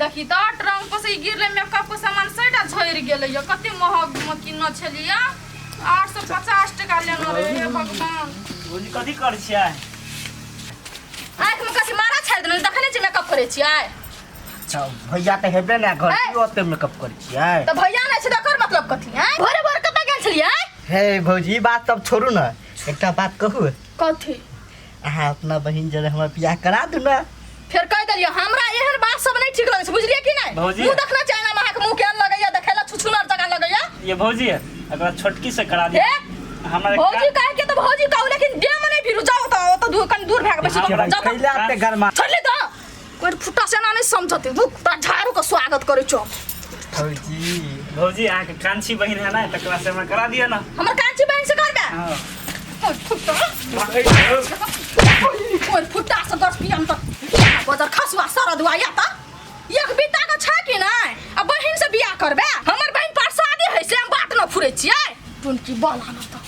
देखी तऽ ट्रंक पर से ई गिरलै मेकअप के सामान सैटा झड़ि गेलै यऽ कते महग मे किनने छलियै 850 टका लेने रहे हे भगवान। भौजी कथी करै छियै? आँखि मे कथी मारा छाड़ि देने देखै नहि छियै मेकअप करै छियै? अच्छा भैया तऽ हेबे ने घर ए! की ओते मेकअप करै छियै? तऽ भैया नहि छै तऽ एकर मतलब कथी हैं? भोरे भोरे कतऽ गेल छलियै? हे भौजी ई बात सब छोड़ू ने, एकटा बात कहू? कथी? अहाँ अपना बहिन जरे हमर बियाह करा दू ने। फेर कहि देलियै हमरा एहन बात सब नहि ठीक लगै छै, बुझलियै कि नहि? भौजी। मुँह देखना चाहे ना अहाँके मुँह केहन लगैया, देखै ला छुछुनर जकाँ लगैया। ये भौजी एकरा छोटकी से करा दिया। हे हमरा भौजी कहे के तऽ भौजी कहू, लेकिन देह में नहि भिड़ू, जाउ तऽ ओतऽ दूर कनि दूर भए के बैसू, हमरा जाउ तऽ। कैला एते गरमा छोड़ली तऽ कोइ फुट्टा सेना नहि समझतै, रुक तोरा झाड़ू के स्वागत करै छौ। भौजी भौजी अहाँके कांची बहिन है ना, तकरा से हमरा करा दिअ ना। हमर कांची बहिन से करबे? हाँ। कोइ फुट्टा कोइ फुट्टा से 10 पियम तऽ बजर खसुआ सरदुआ या तऽ एक बीता के छै कि नहि आ बहिन से बियाह करबे? हमर बहिन पर शादी है से हम बात न फुरै छियै। टुनकी बला न तऽ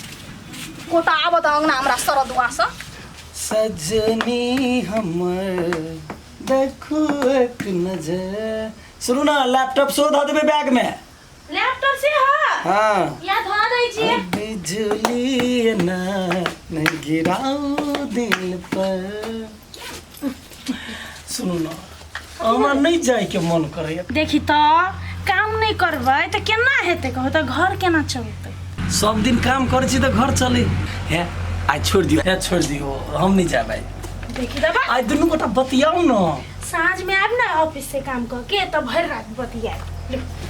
कोता आबऽ तऽ अंगना हमरा सरदुआ से। सजनी हमर देखू एक नजर। सुनू ना, लैपटॉप सेहो धऽ देबै बैग में। लैपटॉप से हा? हाँ। या धऽ दै छी। बिजली ना नहीं गिराओ दिल पर। सुनू ना, हमरा नहीं जाए के मन करैया। देखी तऽ काम नहीं करबै तऽ केना हेतै कहू तऽ, घर केना चलतै? सब दिन काम करै छी तऽ घर चले हे। आइ छोड़ि दियौ, हे छोड़ि दियौ, हम नहीं जायब आइ। देखी तऽ बा। आइ दुनू गोटा बतियाउ न। साँझ में आबि ने ऑफिस से काम कऽ के तऽ भरि रात बतियाब।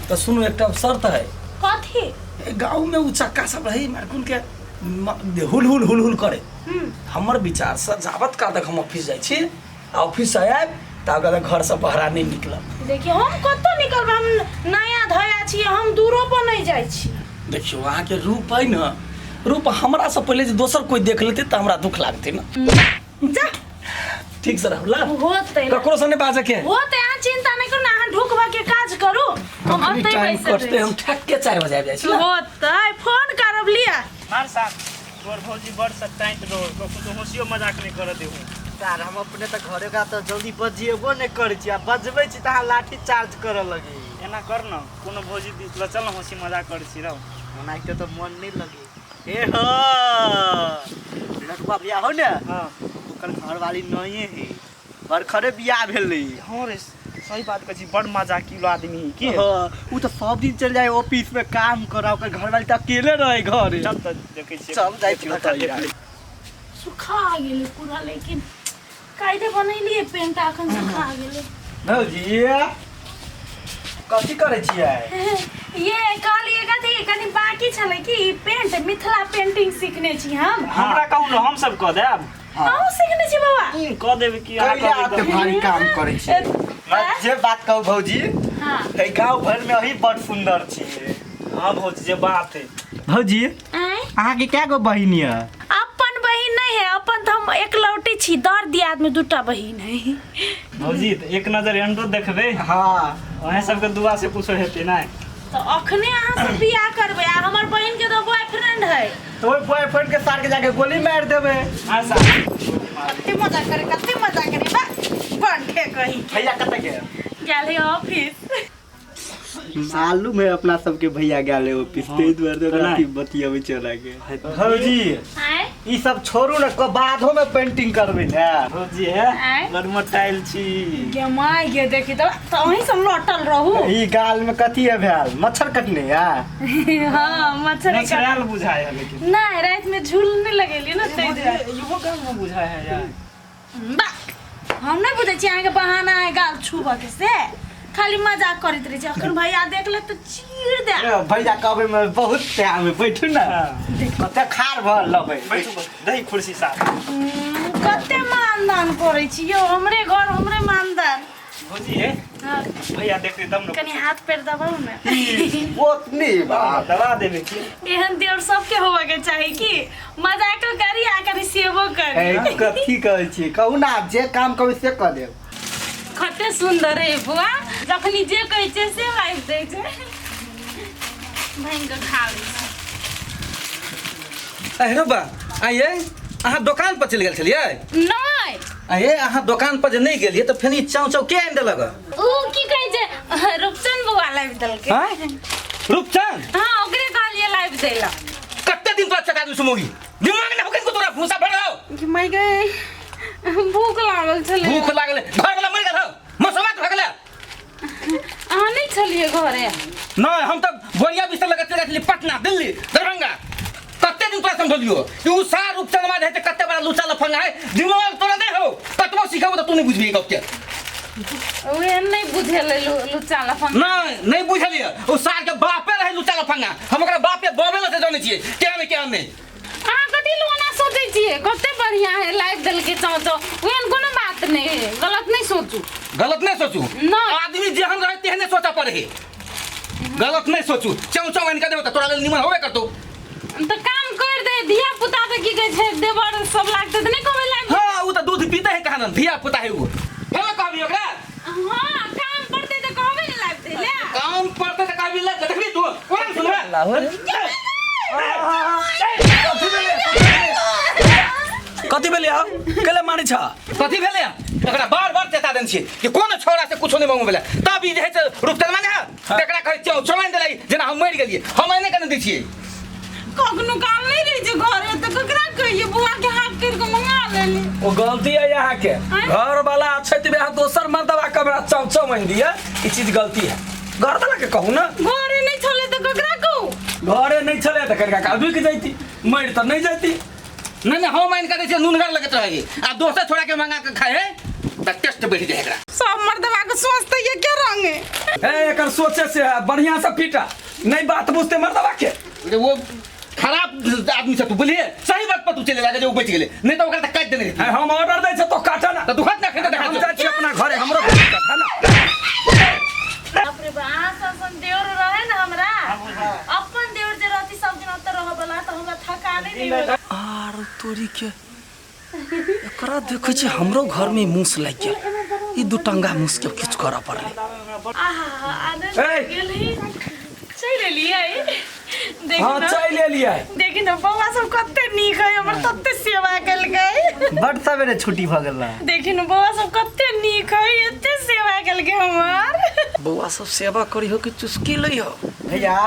तऽ सुनू, एकटा शर्त है। कथी? गाँव में उ चक्का सब रहे मारकुन के हुल हुल हुल हुल करे। हमर विचार से जाबत काल तक हम ऑफिस जाइ छी आ ऑफिस से आयब तब तक घर से बहरा नहीं निकलब। देखियौ हम कतौ निकलबै, हम नया धया छियै, हम दूरो पर नहीं जाइ छी। देखियौ अहाँके रूप है न, रूप हमरा से पहिले जे दोसर कोई देख लेतै तऽ हमरा दुख लागतै न। जा ठीक से रहू ला, होतै ना। ककरो से नहीं बाजे के होतै, अहाँ चिंता नहीं करू ना, अहाँ ढुक भऽ के काज करू, हम कखनी अतै टाइम बैसल कटतै, हम ठक के 4 बजे आबि जाइ छी ला। होतै, फोन करब लिअ। मार साहब तोर भौजी बड़ सटाइत रहो, कखनो तो हंसियो मजाक नहीं कर देहु। यार हम अपने तऽ घरे का तऽ जल्दी बजिएबो नहि करै छी आ बजबै छी तऽ अहाँ लाठी चार्ज करऽ लगी। एना कर न, कोनो भौजी दिस ल चल न, हंसी मजाक करै छी रौ। ओनाहिते तऽ मन नहि लगे। हे हो लटुआ बियाह हो ने? हाँ। ओकर घरवाली नहीं है, बरखरे बियाह भेलै। हाँ रे, सही बात कहै छी, बड़ मजाकिलो आदमी है की। हाँ, उ तऽ सब दिन चल जाए ऑफिस में काम करा, ओकर घरवाली तऽ अकेले रहे घरे। चल तऽ देखै छियै। चल जाइ छी ओतऽ यार। सुखा गेलै पूरा, लेकिन काल्हि बनेलियै पेंट अखन सुखा गेलै। भौजी कथी करै छियै? ये कहलियै कथी कनि बाकी छलै कि ई पेंट, मिथिला पेंटिंग सीखने छी हम। हमरा कहू ने, हम सब कऽ देब। अहूँ सीखने छी बाबा? कऽ देब कि अहाँ कैला कहबै एते तऽ। भारी काम करै छियै? जे बात कहू भौजी, हाँ। एहि गाँव भरि में अही बड़ सुंदर छियै। हाँ भौजी, जे बात है। भौजी आँय? अहाँके कए गो बहिन यऽ? अपन बहिन नहीं है, अपन तो हम एकलौटी छी, दर दियाद में दूटा बहिन है। भौजी तऽ एक नजर एहनो देखबै। हाँ। अहें सबके दुआ से कुछो हेतै नहि। तो अखने अहाँ सब बियाह करबै आ हमर बहिन के तो बॉयफ्रेंड है। तो ओहि बॉयफ्रेंड के सार के जाके गोली मारि देबै। हाँ साहब। कते मजा करे, कते मजा करे बा बंठे कही। भैया कतऽ गेल? गेल है ऑफिस। मालूम है अपना सबके भैया गेल है ऑफिस, ताहि दुआरे तऽ तऽ अथी बतियबै चला के। भौजी आँय? ई सब छोड़ू ने, बाधो में पेंटिंग करबै ने। भौजी हे आँय? बड़ मोटाइल छी। गे my गे, देखी तऽ तऽ अहीं सब लटल रहू। ई गाल में कथी है भेल, मच्छर कटने है? हाँ मच्छर। मच्छरायल बुझाय है लेकिन। नहीं रात में झूल नहीं लगेली ना ताहि दुआरे। इहो गाल में बुझाय है यार। बा हम नहीं बुझै छी अहाँके बहाना है गाल छूबऽ के, से खाली मजाक करैत रहै छी। अखन भैया देख ले तऽ चीर दे। ए, भैया कहबै में बहुत टाइम है, बैठू ने। कते खार भर लबै। बैठू दही कुर्सी साथ। कते मानदान करै छी यौ, हमरे घर हमरे मानदान। भौजी हे हाँ, भैया देखते तब ने। कनि हाथ पैर दबाउ ने। ओतनी बात दबा देबे की। एहन देवर सबके होबऽ के चाही कि मजाको करी आ कनि सेवो करी। ए, कथी कहै छी कहू ना, जे काम कहबै से कऽ देब। कते सुंदर है बुआ, जखनी जे कहै छै से आबि दै छै। भांगि कऽ खा लै छै। अरे बा आइए, अहाँ दोकान पर चलि गेल छलियै? नहि। आइए अहाँ दोकान पर जे नहि गेलियै तऽ फेर ई चाउ चाउ के आनि देलक? उ की कहै छै देलकै। हैं रूपचंद? हाँ, ओकरे कहलिए लाइव देला। कते दिन तोरा चका दू मोगी दिमाग ना होके तोरा भूसा भर रहो। कि माय गए, भूख लागल छलै। भूख लागल, घर वाला मर गेल हौ, मसोमात भऽ गेलै। अहाँ नहि छलियै घरे? नहीं, हम तो बोरिया बिस्तर लगा चल जाइत पटना, दिल्ली, दरभंगा। कते दिन तोरा समझलियो कि उ सार रूपचंद मा रहै कते बड़ा लुचा लफंगा है। दिमाग तोरा नहीं हो, कतबो सिखाबो त तू नहीं बुझबी गप के। ओहन नहि बुझेलै लुच्चा लफंगा। नहीं, नहीं बुझलिए। उ सार के बापे रहे लुचा लफंगा, हम ओकरा बापे बबे लसे जानै छियै केहन है केहन नहीं। अहाँ कथी लोना सोचै छियै? कते बढ़िया है, लाइव देलकै चाव चाव, ओहन कोनो बात नहि है, गलत नहि सोचू। गलत नहीं सोचू? नहीं। आदमी जेहन रहे तेहने सोचा पड़े है, गलत नहीं सोचू। चाव चाव आनि के देबो त तोरा लेल निमन होबे करतौ। तऽ काम कर दे, धिया पुता तऽ की कहै छै, देवर सब लागतै तऽ नहि कहबै लाइव? हाँ, उ त दूध पीते है कहानन, धिया पुता है उ। हेलो, कहबी ओकरा? हाँ, काम पड़तै तऽ कहबै ने लाइव दै ले। काम पड़ते त कहबी ले। देखली तू कोन सुनबे? कथी भेलै हौ? केले मारै छ? कथी भेलै? एकरा बार बार चेता देने छियै कि कोनो छौड़ा से कुछो नहि मंगबै लए, तब ई जे है से रूपचंद माने है, तकरा कहै चौ चौआनि देलै जेना हम मरि गेलियै। हम एने केने दै छियै। कखनो काल नहि रहै छै घरे तऽ ककरा कहियै? बौआ के हाथ करि कऽ मंगा लेली। ओ गलती है यहाँ के, घर वाला छै तऽ यहाँ दोसर मर्दवा के हमरा चौ चौ आनि दिए, ई चीज गलती है। घर वाला के कहू ना। घरे नहि छलै तऽ ककरा कहू? घरे नहीं छलै तऽ कनिका काल रुकि जैती, मरि तऽ नहीं जैती। नहीं नहीं, हम आनि के दै छियै, नूनगर लगैत रहै आ दोसर छोड़ा के मंगा के खाए है तऽ टेस्ट बढ़ि जाइ एकरा। सब मर्दवा के सोचते ये के रंग है। ए, एकर सोचे से है, बढ़िया से पीटा, नहीं बात बुझते मर्दवा के। अरे वो खराब आदमी से तू बोलिए, सही बात पर तू चले लागे जे ओ बचि गेलै, नहीं तऽ ओकरा तऽ काटि देने रहितियै। ए, हम ऑर्डर दै छै तो काटा ना। तऽ तू हाथ ना खेतै देखा। हम जाइ छी अपना घरे, हमरो दिक्कत है ना। बाप रे बा, अहाँ सन देवर रहे ना हमरा, अपन देवर जे रहती सब दिन ओतऽ रहऽ बला तऽ हमरा थकाने नहि होइत। आर तोरी के, एकरा देखै छी हमरो घर में मूस लागि गेल। ई दू टंगा मूस के किछु करऽ पड़लै। आहा, आनंद ए! गेल चलि एलियै। देखी हाँ, न, चलि एलियै। देखी न बौआ सब कते नीक है, हमर तते सेवा केलकै। बड सवेरे छुट्टी भऽ गेल रहे। देखी न बौआ सब कते नीक है, एते सेवा केलकै हमर। बौआ सब सेवा करी हो कि चुस्की लै हो। भैया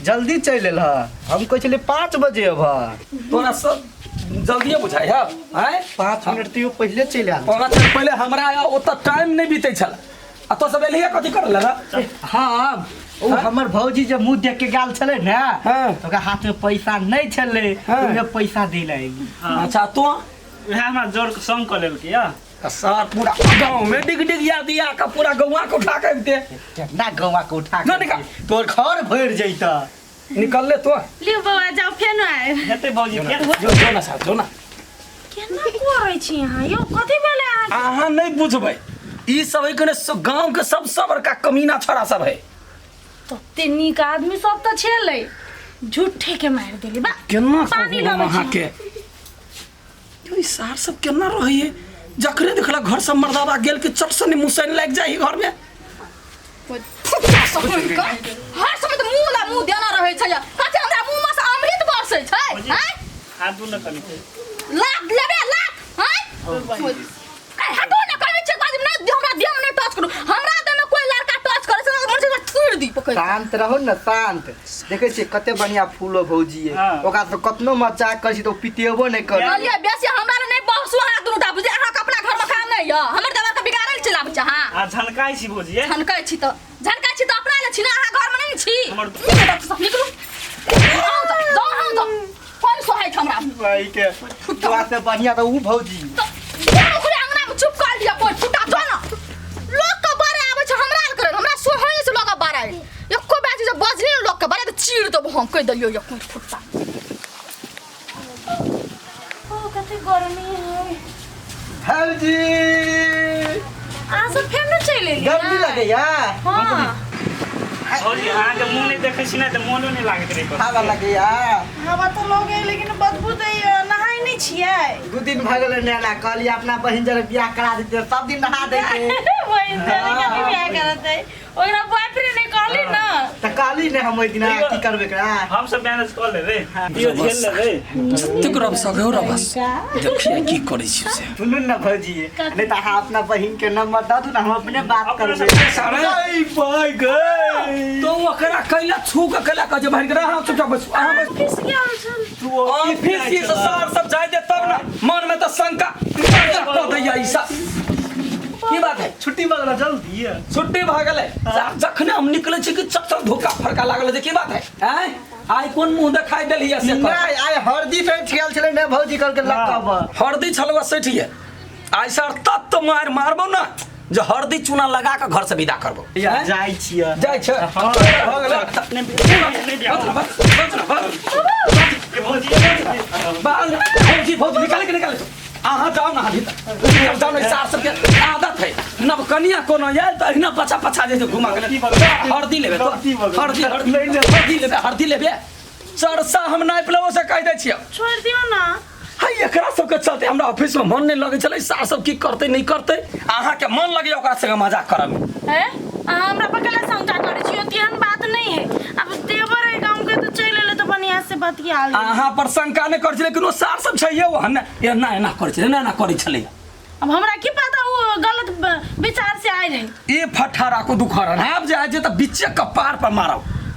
जल्दी चलि एल ह, हम कहै छलियै 5 बजे अबह। तोरा सब जल्दिए बुझाइ है आँय? 5 मिनट तैयो पहिले चलि आयल। 5 मिनट पहिले हमरा ओतऽ टाइम नहि बीतै छल आ तो सब एलिहे कथी करऽ लगा? हाँ, ओ हमर भौजी जे मुँह देख के गेल छलै ने, हाँ। ओकरा हाथ में पैसा नहीं छलै, हाँ। ओहे पैसा दै लए अयली। अच्छा, तो वएह हमरा जोर के संग कऽ लेलकै या। आ सर पूरा गाँव में डिग डिग या दिया का पूरा गौवा के उठा के अबिते। केना गौवा के उठा ना के निकाल। तोर घर भरि जैतऽ। निकल ले तो। लियौ बौआ, जाउ फेनो आयब। हेतै भौजी फेर। जो जो ना साहब, जो ना। केना करै छी अहाँ यौ? कथी भेलै अहाँके? अहाँ नहीं बुझबै, ई सब है कने गाँव के सबसे बड़का कमीना छोरा सब है। तते नीक आदमी सब तऽ छलै, झूठे के मारि देली बा। केना पानी कहू हम लाबै छी। अहाँके, यौ, ई सार सब केना रहैये? जखने देखलक घर सब मर्दाबा गेल कि चट से मुसैन लागि जाइ घर में। हर समय तऽ मुँह ला मुँह देना रहै छै, कथी हमरा मुँह में से अमृत बरसै छै? आँय? हाथ दू ने कनी। लात लेबे लात? आँय, हटो ने, कहै छै बाजब नहि, हमरा देह में नहि टच करू। हमरा देह में कोई लड़का टच करै छै तऽ मनुष्य चीर दी पकड़ि। शांत रहो ने, शांत। देखै छियै कते बढ़िया फूलो भौजी है। हाँ। ओकरा से कतनो मजाक करै छी तऽ ओ पितेबो नहि करै। कहलियै बेसी हमरा लए नहि बहसू अहाँ दुनू टा। बुझे अहाँके अपना घरमे काम नहि यऽ, हमर देवर के बिगाड़ल चलि आबै छै अहाँ। आ झनकाइ छी भौजी। झनकै छी तऽ झनकै छी तऽ अपना लए छी ने, अहाँ घरमे नहि ने छी। निकलू डॉक्टर साहब, निकलू। आउ तऽ जाउ, आउ तऽ कोन सोहाइ छै हमरा? भाई के तोरा से बढ़िया तऽ उ भौजी। तऽ ओकरे अंगनामे चुप कर लिअ। कोइ फुटा जो ने लोक के बारे आबै छै हमरा आर करे, हमरा सोहाइ छै लोक के बारे। एको बात जे बजली ने लोक के बारे तऽ चीर देबो हम, कहि देलियौ। एको फुट्टा। ओ कते गर्मी है। भौजी, अहाँ सब फेर ने चलि एलियै? गर्मी लगैया? हाँ। भौजी, अहाँके मुँह नहि देखै छी ने तऽ मोनो नहि लागैत रहै कतौ। हवा लगैया? हवा तऽ लगै, लेकिन बदबू दैया। नहाय नहि छियै? 2 दिन भऽ गेलै नहेला। कहलियै अपना बहिन जरे बियाह करा देते, सब दिन नहा देते। बहिन जरे कथी बियाह करतै? ओकरा बॉयफ्रेंड नहि कहली ने? तऽ कहली ने हम ओहि दिना, की करबै एकरा? हम सब मैनेज कऽ लेबै, इहो झेल लेबै। जतेक रब सगौ रबस, देखिए की करै छी से। सुनू ने भौजी, नहीं तऽ अहाँ अपना बहिन के नंबर दऽ दू ने, हम अपने बात करबै। अरे भाई गए तो एकरा कैला छू के कैला कहै छै बहिन के अहाँ चुपचाप बैसू, अहाँ बैसू। ऑफिस गेल छल। तू ऑफिस की से सर सब जाय दे तब ना मन में तो शंका पैदा कऽ दैया ई सब। की बात है? छुट्टी भऽ गेल जल्दी। छुट्टी भऽ गेलै सर, जखने हम निकलै छी कि चक चक धोखा फड़का लागल जे की बात है? आँय आइ कोन मुंह देखाई देलियै से कह। नहि, आइ हरदी सठि गेल छलै ने भौजी कहलकै लऽ हरदी छलवा सठिए आइ सर तत तो मार मारबो ना जे हरदी चूना लगा के घर से विदा करबो। कऽ जाइ छियै। जाइ छै। हाँ, भऽ गेलै। नहीं बियाह। ए भौजी। बाल भौजी भौजी निकाले के निकाले, अहाँ जाओ ना भीतर जाओ ना। सार सबके आदत है, नवकनिया कोनो आयल तऽ अहिना पछा पछा जे छै घुमा के हरदी लेबे तो हरदी हरदी हरदी लेबे, हरदी लेबे। सरसा हम नापि लेबो से कहि दै छियै। छोड़ि दियौ ना। है एकरा सबके चलते हमरा ऑफिस में मन नहीं लगै छलै। सार सब की करतै नहीं करतै, अहाँके मन लगैया ओकरा संगे मजाक करऽ में। है अहाँ हमरा पर कैला शंका करै छी? तेहन बात नहीं है। अब देवर है गाँव के तो चलि एलै तऽ बढ़िया से बतिया ले। अहाँ पर शंका नहि करै छलै, लेकिन ओ सार सब छै यौ एना एना एना करै छलै, एना एना करै छलै। अब हमरा की पता वो गलत विचार से आए रहे। ई फट्ठा राखू दुखर आब जे आइ छै तऽ बिच्चे कपार पर मारब।